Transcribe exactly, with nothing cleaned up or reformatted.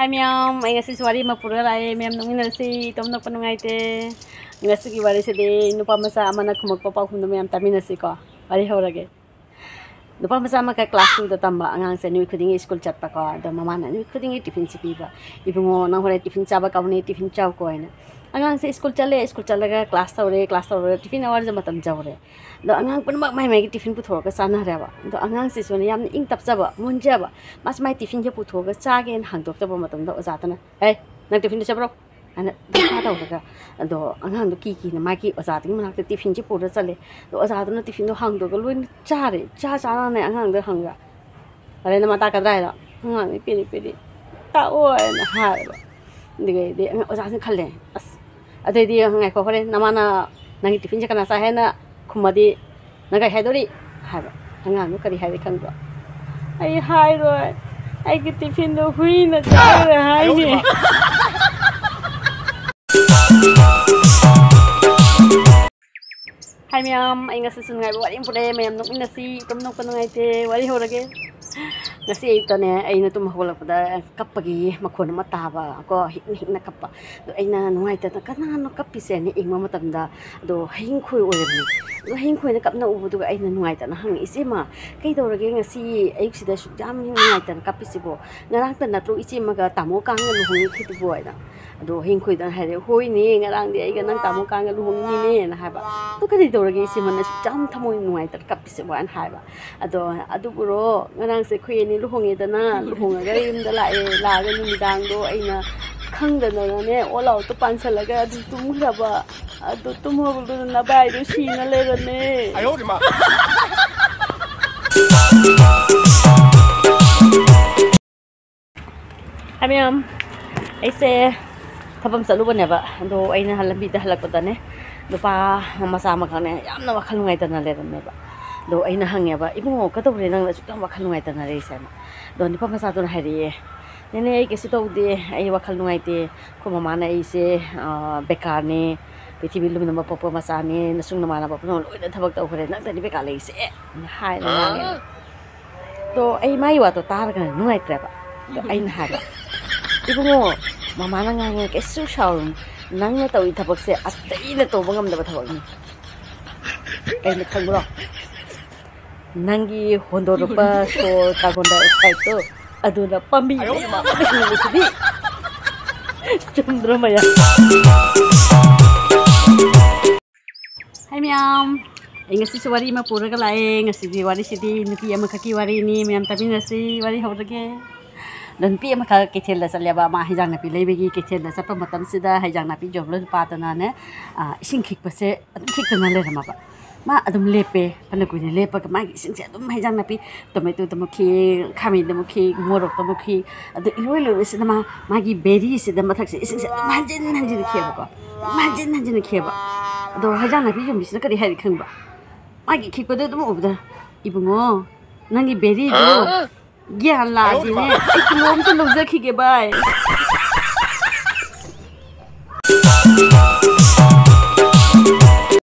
ꯃꯌꯥꯝ, ꯑꯩ ꯉꯁꯤꯁꯨ ꯋꯥꯔꯤ ꯑꯃ ꯄꯨꯔꯒ ꯂꯥꯛꯑꯦ꯫ ꯃꯌꯥꯝ ꯅꯣꯛꯃꯤꯟꯅꯁꯤ, ꯏꯇꯣꯝ ꯅꯣꯛꯄ ꯅꯨꯡꯉꯥꯏꯇꯦ꯫ ꯉꯁꯤꯒꯤ ꯋꯥꯔꯤꯁꯤꯗꯤ ꯅꯨꯄꯥ ꯃꯆꯥ ꯑꯃꯅ ꯈꯨꯝꯃꯛꯄ ꯄꯥꯎꯈꯨꯝꯗꯣ ꯃꯌꯥꯝ ꯇꯥꯃꯤꯟꯅꯁꯤꯀꯣ꯫ ꯋꯥꯔꯤ ꯍꯧꯔꯒꯦ꯫ ꯅꯨꯄꯥ ꯃꯆꯥ ꯑꯃꯈꯛ class twoꯗ ꯇꯝꯕ ꯑꯉꯥꯡꯁꯦ ꯅꯨꯃꯤꯠ ꯈꯨꯗꯤꯡꯒꯤ ꯁ꯭ꯀꯨꯜ ꯆꯠꯄꯀꯣ꯫ ꯑꯗꯣ ꯃꯃꯥꯅ ꯅꯨꯃꯤꯠ ꯈꯨꯗꯤꯡꯒꯤ ꯇꯤꯐꯤꯟꯁꯦ ꯄꯤꯕ, "ꯏꯕꯨꯡꯉꯣ, ꯅꯪ ꯍꯣꯔꯦꯟ ꯇꯤꯐꯤꯟ ꯆꯥꯕ ꯀꯥꯎꯅꯤ, ꯇꯤꯐꯤꯟ ꯆꯥꯎꯀꯣ" ꯍꯥꯏꯅ꯫ ꯑꯉꯥꯡꯁꯦ ꯁ꯭ꯀꯨꯜ ꯆꯠꯂꯦ, ꯁ꯭ꯀꯨꯜ ꯆꯠꯂꯒ class ꯇꯧꯔꯦ, class ꯇꯧꯔꯒ ꯇꯤꯐꯤꯟ ꯑꯋꯥꯔꯁꯦ ꯃꯇꯝ ꯌꯧꯔꯦ꯫ ꯑꯗꯣ ꯑꯉꯥꯡ ꯄꯨꯝꯅꯃꯛ ꯃꯥꯏ ꯃꯥꯏꯒꯤ ꯇꯤꯐꯤꯟ ꯄꯨꯊꯣꯛꯑꯒ ꯆꯥꯅꯔꯦꯕ꯫ ꯑꯗꯣ ꯑꯉꯥꯡꯁꯤꯁꯨꯅꯦ ꯌꯥꯝꯅ ꯏꯪ ꯇꯞꯆꯕ, ꯃꯣꯟꯖꯕ, ꯃꯥꯁꯨ ꯃꯥꯏ ꯇꯤꯐꯤꯟꯁꯦ ꯄꯨꯊꯣꯛꯑꯒ ꯆꯥꯒꯦꯅ ꯍꯥꯡꯗꯣꯛꯆꯕ ꯃꯇꯝꯗ ꯑꯣꯖꯥꯗꯨꯅ, "ꯍꯦ, ꯅꯪ ꯇꯤꯐꯤꯟꯗꯣ ꯆꯠꯄ꯭ꯔꯣ?" ꯍꯥꯏꯅ ꯗꯝꯀꯥ ꯇꯧꯔꯒ, ꯑꯗꯣ ꯑꯉꯥꯡꯗꯣ ꯀꯤ ꯀꯤꯅ ꯃꯥꯒꯤ ꯑꯣꯖꯥꯗꯨꯒꯤ ꯃꯅꯥꯛꯇ ꯇꯤꯐꯤꯟꯁꯦ ꯄꯨꯔ ꯆꯠꯂꯦ꯫ ꯑꯗꯣ ꯑꯣꯖꯥꯗꯨꯅ ꯇꯤꯐꯤꯟꯗꯣ ꯍꯥꯡꯗꯣꯛꯑꯒ ꯂꯣꯏꯅ ꯆꯥꯔꯦ꯫ ꯆꯥ ꯆꯥꯅꯅꯦ ꯑꯉꯥꯡꯗ ꯍꯪꯉꯒ, "ꯍꯣꯔꯦꯟ ꯅꯃꯥ ꯇꯥꯛꯀꯗ꯭ꯔꯥ?" ꯍꯥꯏꯗꯣ, "ꯑꯉꯥꯡꯅꯤ ꯄꯤꯔꯤ ꯄꯤꯔꯤ ꯇꯥꯛꯑꯣꯏ" ꯍꯥꯏꯅ ꯍꯥꯏꯌꯦꯕ꯫ ꯑꯗꯨꯗꯩꯗꯤ ꯑꯉꯥꯡ-, ꯑꯣꯖꯥꯁꯤꯅ ꯈꯜꯂꯦ, "ꯑꯁ, ꯑꯗꯩꯗꯤ ꯉꯥꯏꯈꯣ, ꯍꯣꯔꯦꯟ ꯅꯃꯥꯅ ꯅꯪꯒꯤ ꯇꯤꯐꯤꯟꯁꯦ ꯀꯅꯥ ꯆꯥꯏ ꯍꯥꯏꯅ ꯈꯨꯝꯃꯗꯤ ꯅꯪ ꯀꯔꯤ ꯍꯥꯏꯗꯣꯔꯤ?" ꯍꯥꯏꯕ꯫ ꯑꯉꯥꯡꯗꯣ ꯀꯔꯤ ꯍꯥꯏꯔꯤ ꯈꯪꯕ꯭ꯔꯣ? "ꯑꯩ ꯍꯥꯏꯔꯣꯏ, ꯑꯩꯒꯤ ꯇꯤꯐꯤꯟꯗꯣ ꯍꯨꯏꯅ ꯆꯥꯈ꯭ꯔꯦ" ꯍꯥꯏꯅꯦ꯫ ꯍꯥꯏ ꯃꯌꯥꯝ, ꯑꯩ ꯉꯁꯤꯁꯨ ꯅꯨꯡꯉꯥꯏꯕ ꯋꯥꯔꯤ ꯑꯃ ꯄꯨꯔꯛꯑꯦ, ꯃꯌꯥꯝ ꯅꯣꯛꯃꯤꯟꯅꯁꯤ, ꯏꯇꯣꯝ ꯅꯣꯛꯄ ꯅꯨꯡꯉꯥꯏꯇꯦ, ꯋꯥꯔꯤ ꯍꯧꯔꯒꯦ꯫ ꯉꯁꯤ ꯑꯌꯨꯛꯇꯅꯦ, ꯑꯩꯅ ꯇꯨꯝ ꯍꯧꯒꯠꯂꯛꯄꯗ ꯀꯞꯄꯒꯤ ꯃꯈꯣꯟ ꯑꯃ ꯇꯥꯕ ꯀꯣ, ꯍꯤꯛꯅ ꯍꯤꯛꯅ ꯀꯞꯄ꯫ ꯑꯗꯣ ꯑꯩꯅ ꯅꯨꯡꯉꯥꯏꯇꯗꯅ, "ꯀꯅꯥꯅꯣ ꯀꯞꯄꯤꯁꯦꯅ?" ꯌꯦꯡꯕ ꯃꯇꯝꯗ, ꯑꯗꯣ ꯍꯌꯤꯡꯈꯣꯏ ꯑꯣꯏꯔꯝꯃꯤ꯫ ꯑꯗꯣ ꯍꯌꯤꯡꯈꯣꯏꯅ ꯀꯞꯅ ꯎꯕꯗꯨꯒ ꯑꯩꯅ ꯅꯨꯡꯉꯥꯏꯇꯅ ꯍꯪꯉꯤ, "ꯏꯆꯦꯃ, ꯀꯩꯗꯧꯔꯒꯦ ꯉꯁꯤ ꯑꯌꯨꯛꯁꯤꯗ ꯑꯁꯨꯛ ꯌꯥꯝ ꯅꯨꯡꯉꯥꯏꯇꯅ ꯀꯞꯄꯤꯁꯤꯕꯣ? ꯉꯔꯥꯡꯇ ꯅꯠꯇ꯭ꯔꯣ ꯏꯆꯦꯃꯒ ꯇꯥꯃꯣ ꯀꯥꯡꯒ ꯂꯨꯍꯣꯡꯉꯤꯈꯤꯗꯨꯕꯣ?" ꯍꯥꯏꯅ꯫ ꯑꯗꯣ ꯍꯌꯤꯡꯈꯣꯏꯗꯅ ꯍꯥꯏꯔꯦ, "ꯍꯣꯏꯅꯦ, ꯉꯔꯥꯡꯗꯤ ꯑꯩꯒ ꯅꯪ ꯇꯥꯃꯣ ꯀꯥꯡꯒ ꯂꯨꯍꯣꯡꯉꯤꯅꯦꯅ" ꯍꯥꯏꯕ꯫ "ꯑꯗꯣ ꯀꯔꯤ ꯇꯧꯔꯒꯦ ꯏꯆꯦꯃꯅ ꯑꯁꯨꯛ ꯌꯥꯝ ꯊꯃꯣꯏ ꯅꯨꯡꯉꯥꯏꯇꯅ ꯀꯞꯄꯤꯁꯤꯕꯣ?" ꯍꯥꯏꯅ ꯍꯥꯏꯕ꯫ ꯑꯗꯣ, "ꯑꯗꯨꯕꯨꯔꯣ, ꯉꯔꯥꯡꯁꯦ ꯑꯩꯈꯣꯏ ꯑꯅꯤ ꯂꯨꯍꯣꯡꯉꯦꯗꯅ, ꯂꯨꯍꯣꯡꯉꯒ ꯌꯨꯝꯗ ꯂꯥꯛꯑꯦ, ꯂꯥꯛꯑꯒ ꯅꯨꯃꯤꯗꯥꯡꯗꯣ ꯑꯩꯅ ꯈꯪꯗꯅꯅꯦ, all outꯇ ꯄꯥꯟꯁꯜꯂꯒ ꯑꯗꯨꯝ ꯇꯨꯝꯈ꯭ꯔꯕ, ꯑꯗꯨ ꯇꯨꯝ ꯍꯧꯒꯠꯂꯛꯄꯗ ꯅꯚꯥꯏꯗꯣ ꯁꯤꯅ ꯂꯩꯔꯝꯃꯦ꯫" ꯍꯥꯏ ꯃꯌꯥꯝ, ꯑꯩꯁꯦ ꯊꯕꯛ ꯑꯃ ꯆꯠꯂꯨꯕꯅꯦꯕ꯫ ꯑꯗꯣ ꯑꯩꯅ ꯂꯝꯕꯤꯗ ꯍꯜꯂꯛꯄꯗꯅꯦ, ꯅꯨꯄꯥ ꯃꯆꯥ ꯑꯃꯈꯛꯅꯦ, ꯌꯥꯝꯅ ꯋꯥꯈꯜ ꯅꯨꯡꯉꯥꯏꯇꯅ ꯂꯩꯔꯝꯃꯦꯕ꯫ ꯑꯗꯣ ꯑꯩꯅ ꯍꯪꯉꯦꯕ, "ꯏꯕꯨꯡꯉꯣ, ꯀꯩꯗꯧꯔꯦ ꯅꯪꯅ ꯑꯁꯨꯛ ꯌꯥꯝ ꯋꯥꯈꯜ ꯅꯨꯡꯉꯥꯏꯇꯅ ꯂꯩꯔꯤꯁꯦ?" ꯍꯥꯏꯅ꯫ ꯑꯗꯣ ꯅꯨꯄꯥ ꯃꯆꯥꯗꯨꯅ ꯍꯥꯏꯔꯛꯑꯦ, "ꯅꯦꯅꯦ, ꯑꯩ ꯀꯩꯁꯨ ꯇꯧꯗꯦ, ꯑꯩ ꯋꯥꯈꯜ ꯅꯨꯡꯉꯥꯏꯇꯦ꯫ ꯑꯩꯈꯣꯏ ꯃꯃꯥꯅ ꯑꯩꯁꯦ, ꯑ, ꯕꯦꯀꯥꯔꯅꯦ, ꯄ꯭ꯔꯤꯊꯤꯕꯤ ꯂꯨꯝꯅꯕ ꯄꯣꯛꯄ ꯃꯆꯥꯅꯦ, ꯅꯁꯨꯡ ꯅꯃꯥꯟꯅꯕ ꯄꯨꯝꯅꯃꯛ ꯂꯣꯏꯅ ꯊꯕꯛ ꯇꯧꯈ꯭ꯔꯦ, ꯅꯪꯇꯅꯤ ꯕꯦꯀꯥꯔ ꯂꯩꯔꯤꯁꯦ" ꯍꯥꯏꯅ ꯉꯥꯡꯉꯦꯕ꯫ ꯑꯗꯣ ꯑꯩ ꯃꯥꯒꯤ ꯋꯥꯗꯣ ꯇꯥꯔꯒ ꯅꯨꯡꯉꯥꯏꯇ꯭ꯔꯦꯕ꯫ ꯑꯗꯣ ꯑꯩꯅ ꯍꯥꯏꯕ, ꯏꯕꯨꯡꯉꯣ, ꯃꯃꯥꯅ ꯉꯥꯡꯉꯦ, ꯀꯩꯁꯨ ꯁꯥꯎꯔꯨꯅꯨ꯫ ꯅꯪꯅ ꯇꯧꯔꯤ ꯊꯕꯛꯁꯦ ꯑꯇꯩꯅ ꯇꯧꯕ ꯉꯝꯗꯕ ꯊꯕꯛꯅꯤ꯫ ꯀꯩꯅꯣ ꯈꯪꯕ꯭ꯔꯣ? ꯅꯪꯒꯤ ꯍꯣꯟꯗꯣꯔꯛꯄ ꯁꯣꯔ carbon dioxideꯇꯣ, ꯑꯗꯨꯅ ꯄꯥꯝꯕꯤ ꯃꯌꯥꯝ ꯑꯃ ꯍꯤꯡꯕꯁꯤꯗꯤ꯫ ꯆꯨꯝꯗ꯭ꯔꯣ ꯃꯌꯥꯝ? ꯍꯥꯏ ꯃꯌꯥꯝ, ꯑꯩ ꯉꯁꯤꯁꯨ ꯋꯥꯔꯤ ꯑꯃ ꯄꯨꯔꯒ ꯂꯥꯛꯑꯦ꯫ ꯉꯁꯤꯗꯤ ꯋꯥꯔꯤꯁꯤꯗꯤ ꯅꯨꯄꯤ ꯑꯃꯈꯛꯀꯤ ꯋꯥꯔꯤꯅꯤ꯫ ꯃꯌꯥꯝ ꯇꯥꯃꯤꯟꯅꯁꯤ, ꯋꯥꯔꯤ ꯍꯧꯔꯒꯦ꯫ ꯑꯗꯣ ꯅꯨꯄꯤ ꯑꯃꯈꯛ ꯀꯩꯊꯦꯜꯗ ꯆꯠꯂꯦꯕ꯫ ꯃꯥ ꯍꯩꯖꯥꯡ ꯅꯥꯄꯤ ꯂꯩꯕꯒꯤ ꯀꯩꯊꯦꯜꯗ ꯆꯠꯄ ꯃꯇꯝꯁꯤꯗ ꯍꯩꯖꯥꯡ ꯅꯥꯄꯤ ꯌꯣꯟꯕ ꯅꯨꯄꯥꯗꯨꯅꯅꯦ, ꯑ, ꯏꯁꯤꯡ ꯈꯤꯛꯄꯁꯦ ꯑꯗꯨꯝ ꯈꯤꯛꯇꯅ ꯂꯩꯔꯝꯃꯕ꯫ ꯃꯥ ꯑꯗꯨꯝ ꯂꯦꯞꯄꯦ, ꯐꯅ ꯀꯨꯏꯅ ꯂꯦꯞꯄꯒ ꯃꯥꯒꯤ ꯏꯁꯤꯡꯁꯦ ꯑꯗꯨꯝ, ꯍꯩꯖꯥꯡ ꯅꯥꯄꯤ, ꯇꯣꯃꯦꯇꯣꯗ ꯑꯃꯨꯛ ꯈꯤꯛ, ꯈꯥꯃꯦꯟꯗ ꯑꯃꯨꯛ ꯈꯤꯛ, ꯃꯣꯔꯣꯛꯇ ꯑꯃꯨꯛ ꯈꯤꯛ, ꯑꯗꯨ ꯏꯂꯣꯏ ꯂꯣꯏꯕꯁꯤꯗ ꯃꯥ, ꯃꯥꯒꯤ ꯕꯦꯔꯤꯁꯤꯗ ꯃꯊꯛꯁꯦ ꯏꯁꯤꯡꯁꯦ ꯑꯗꯨꯝ ꯍꯟꯖꯤꯟ ꯍꯟꯖꯤꯟ ꯈꯤꯛꯑꯦꯕꯀꯣ꯫ ꯑꯗꯨꯝ ꯍꯟꯖꯤꯟ ꯍꯟꯖꯤꯟ ꯈꯤꯛꯑꯦꯕ꯫ ꯑꯗꯣ ꯍꯩꯖꯥꯡ ꯅꯥꯄꯤ ꯌꯣꯟꯕꯤꯁꯤꯅ ꯀꯔꯤ ꯍꯥꯏꯔꯤ ꯈꯪꯕ꯭ꯔꯥ? ꯃꯥꯒꯤ ꯈꯤꯛꯄꯗꯣ ꯑꯗꯨꯝ ꯎꯕꯗ, "ꯏꯕꯨꯡꯉꯣ, ꯅꯪꯒꯤ ꯕꯦꯔꯤꯗꯣ ꯒ꯭ꯌꯥꯟ ꯂꯥꯛꯑꯗꯤꯅꯦ, ꯑꯩ ꯀꯤꯂꯣ ꯑꯝꯇ ꯂꯧꯖꯈꯤꯒꯦ ꯚꯥꯏ"꯫